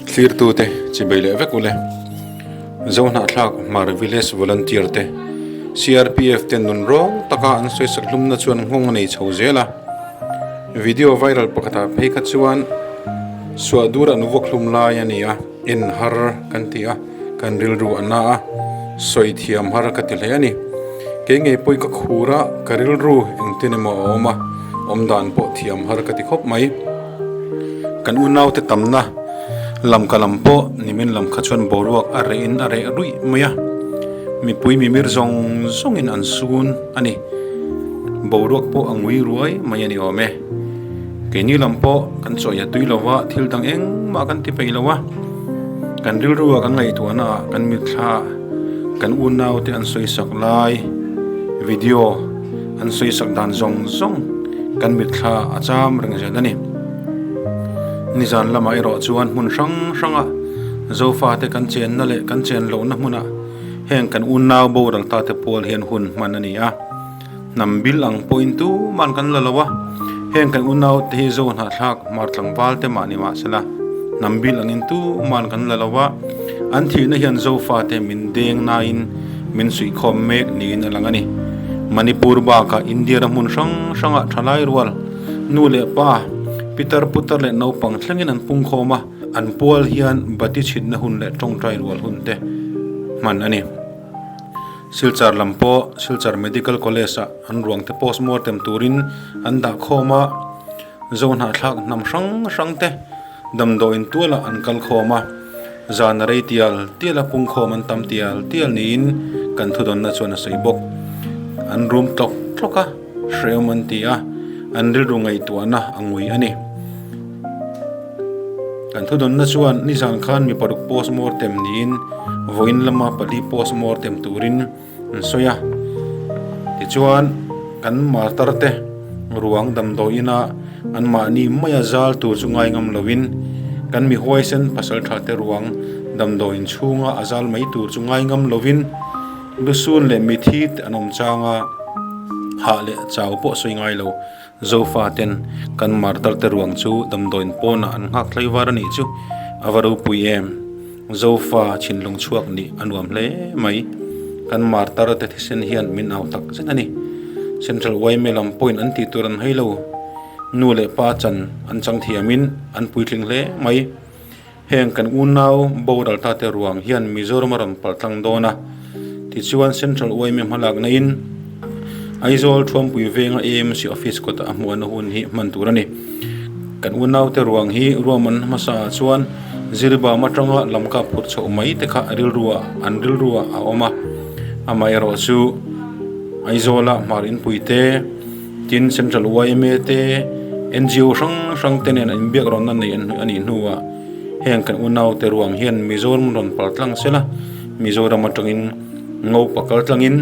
Thlirtute chibei leh vek ule. Zohnahthlak Hmar Village Volunteer te, CRPF te nun rawng taka an sawisak hlumna chuan nghawng a nei chho zel a. Video viral pakhatah phei kha chuan suahdur an vuak hlum lai a ni a, en har kan ti a, kan rilru a na a, sawi thiam har ka ti hle a ni. Kei ngei pawhin ka khur a, ka rilru engtin emaw a awm a, awmdan pawh thiam har ka ti khawp mai. Kan unaute tamna lam ka lam pawh nimin lam kha chuan boruak a reh in a reh ruih mai a, mipui mimir zawng zawng in an sun a ni. Boruak pawh a ngui ruai mai a ni awm e. Keini lam pawh kan chawih a tui lo va, thil dang engmah kan ti peih lo a, kan rilru ah kan ngaihtuahna ah kan mitthla kan unaute an sawisak lai video an sawisak dan zawng zawng kan mitthla a cham reng zel a ni. Nizan lamah erawh chuan hmun hrang hranga Zofate kan chenna leh kan chen lohna hmunah heng kan unau boral ta te pual hian hun hman a ni a. Hnam bil ang pawhin tuman kan la lo a, heng kan unau te hi Zo hnahthlak hmar tlangval te mah ni mahsela hnam bil angin tuman kan la lo a, an thihna hian Zofate min deng nain min suihkhawm mek niin a lang a ni. Manipur bakah India ram hmun hrang hrangah thalai rual, nu leh pa, pitar putar leh naupang thlengin an pungkhawm a, an pual hian bati chhitna hun leh tawngtai rual hun te hman a ni. Silchar lam pawh Silchar Medical College ah an ruang te postmortem turin an dah khawm a, Zohnahthlak hnam hrang hrang te Damdawiin tualah an kal khawm a, zan a rei tial tial a pungkhawm an tam tial tial niin kan thudawnna chuan a sawi bawk. An rum tlawk tlawk a, hrehawm an ti a, an rilru ngaihtuahna a ngui a ni. Kan thudawnna chuan nizan khan mi paruk postmortem niin vawiin lama pali postmortem turin an sawi a. Tichuan, kan martar te ruang damdawiin a anmahni maia zal tur chu ngai ngam lovin, kan mi huaisen pasal tha te ruang damdawiin chhunga a zal mai tur chu ngai ngam lovin, lusun leh mithi te an awm changa hah leh chau pawh sawi ngai lo. Zofa ten kan martar te ruang chu damdawiin pawnah an nghak tlai var a nih chu a va ropui em. Zofa thinlung chhuak nih a nuam hle mai. Kan martar te thisen hian min au tak zet a ni. Central yma lam pawhin an tih tur an hai lo. Nu leh pa chan an chang thiamin an puitling hle mai. Heng kan unau boral ta te ruang hian Mizoram a rawn paltlang dawn a. Tichuan Central yma hmalakna in Aizawl Thuampui venga AMC office kawtah a hmuhna hun hi hman tur a ni. Kan unaute ruang hi ruahman hmasa ah chuan Ziribam atanga lamka phurh chhoh mai te kha rilruah an rilruah a awm a. Amaherawh chu Aizawla hmar inpui te, tin Central yma te, ngo hrang hrang te nen an inbiak rawnna nei a nih hnuah heng kan unaute ruang hian Mizoram rawn paltlang sela Mizoram atangin Ngopa kal tlangin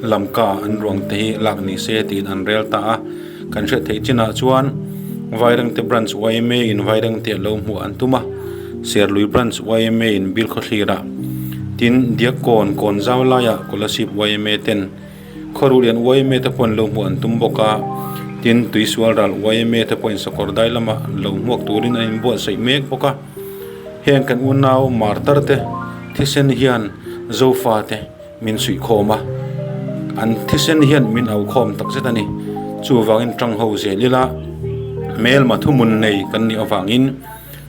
lamka an ruang te hi lak ni se tiin an rel ta a. Kan hriat theih chinah chuan Vairengte Branch yma in Vairengte a lo hmuh an tum a, Serlui Branch yma in Bilkhawthlirah, tin Diakkawn kawn zau laiah Kolasib yma ten Khawruhlian yma te pawhin lo hmuh an tum bawk a, tin Tuisual ral yma te pawhin Sakawrdai lamah lo hmuak turin an inbuatsaih mek bawk a. Heng kan unau martar te thisen hian Zofa te min suihkhawm a, an thisen hian min aukhawm takzet a ni. Chuvangin tang ho zel ila hmelma thuhmun nei kan nih avangin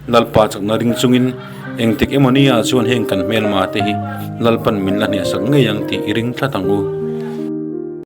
Lalpa chakna ring chungin engtik emaw nia chuan heng kan hmelma te hi Lalpan min la hnehsak ngei ang tih i ring tlat ang u.